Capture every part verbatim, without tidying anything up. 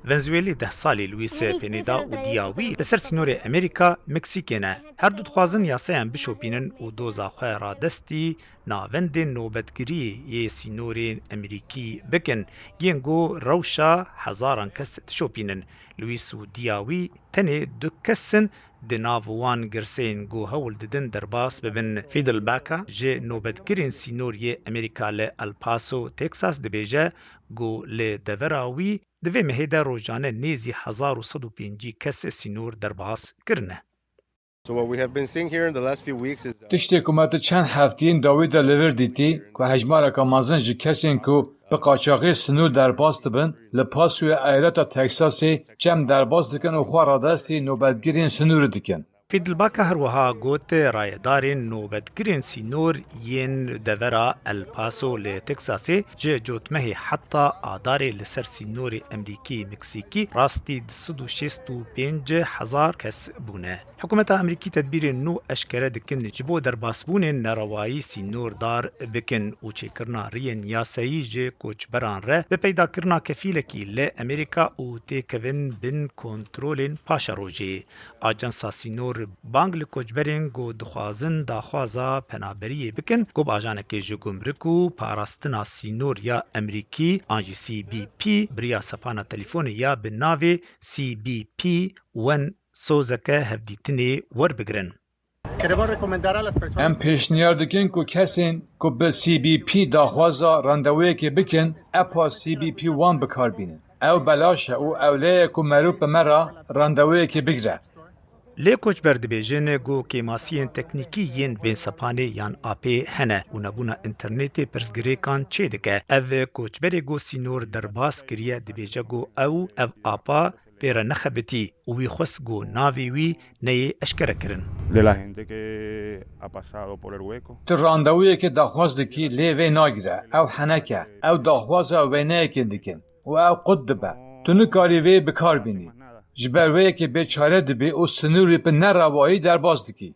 Venezuelî deh salî Luis Pineda û diya wî li ser sînorê Amerîka Meksîkê ne. Her du dixwazin yasayan bişopînin û doza xwe radestî navendên nobetgiriyê yê sînorên Amerîkî bikin, yên ku rewşa hezaran kes dişopînin. Luis û diya wî tenê du kes in di nav wan girseyên ku hewl didin derbas bibin. Fidel Baca ji nobetgirên sînor yê Amerîka li El Paso, Texas dibêje ku li devera wî di vê mehê de rojane nêzî hezar û sed û pêncî kes sînor derbas kirine. So what we have been seeing here in the last few weeks is, uh, Tiştê ku me tu çend heftiyên dawî de li vir dîtî, ku hejmareka mezin ji kesên ku bi qaçaxî sinûr derbas dibin, li Pasoyê eyaleta Texasê çem derbas dikin û xwe radestî nobetgirên sinûrê dikin. Fidel Baca her wiha got, rayedarên nobetgirên sînor yên devera El Paso li Texasê ji cotmehê heta adarê li ser sînorê Amerîkî-Meksîkî rastî du sed û şêst û pênc hezar kes bûne. Hikûmeta Amerîkî tedbîrên nû eşkere dikin ji bo derbasbûnên nerewayî sînordar bikin û çêkirina riyên yasayî ji koçberan re bi peydakirina kefîlekî li Amerîka û têkevin bin kontrolên paşerojê. Ajansa Sînor bang li koçberên ku dixwazin daxwaza penaberiyê bikin, ku bi ajanekê ji gumruk û parastina sînor ya Amerîkî an jî C B P bi riya sepana telefûnê ya bi navê C B P One sozeke hevdîtinê werbigirin. Queremos recomendar a las personas Em pêşniyar dikin ku kesên ku bi C B P daxwaza randewuyekê bikin, epa C B P One bi kar bînin. Ew belaş e û ewle ye ku merûv bi me re randewuyekê bigire. Lê koçber dibêjin ku kêmasiyên teknîkî yên bên sepanê yan apê hene û nebûna înternetê pirsgirêkan çêdike. Ev koçberê ku sînor derbas kiriye dibêje ku ew ev apa pê re nexebitî û wî xwest ku navê wî neyê eşkerekirin. De la gente que ha pasado por el hueco. Tu randewuyekê daxwaz dikî, lê vê nagire. Ew henek e. Ew daxwaza wêneyekê dikin û ew qut dibe. Tu nikarî vê bi kar bînî. Ji ber wê yekê bêçare dibî û sinûrî bi nerewayî derbas dikî.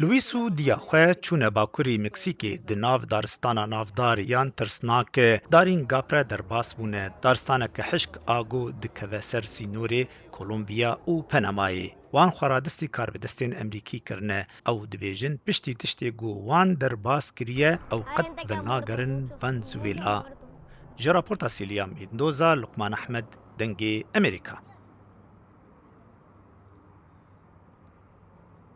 Luis û diya xwe çûne bakurî Meksîkê, di nav daristana navdar yan tirsnak Daringapre derbas bûne, daristaneke hişk a ku dikeve ser sînorê Kolombiya û Penamayê. Wan xweradestî karbidestên Amerîkî kirine. Ew dibêjin piştî tiştê ku wan derbas kiriye, ew qet venagerin Venezuela. Ji raporta Celia Mendoza, Luqman Ahmed, Dengê Amerîka.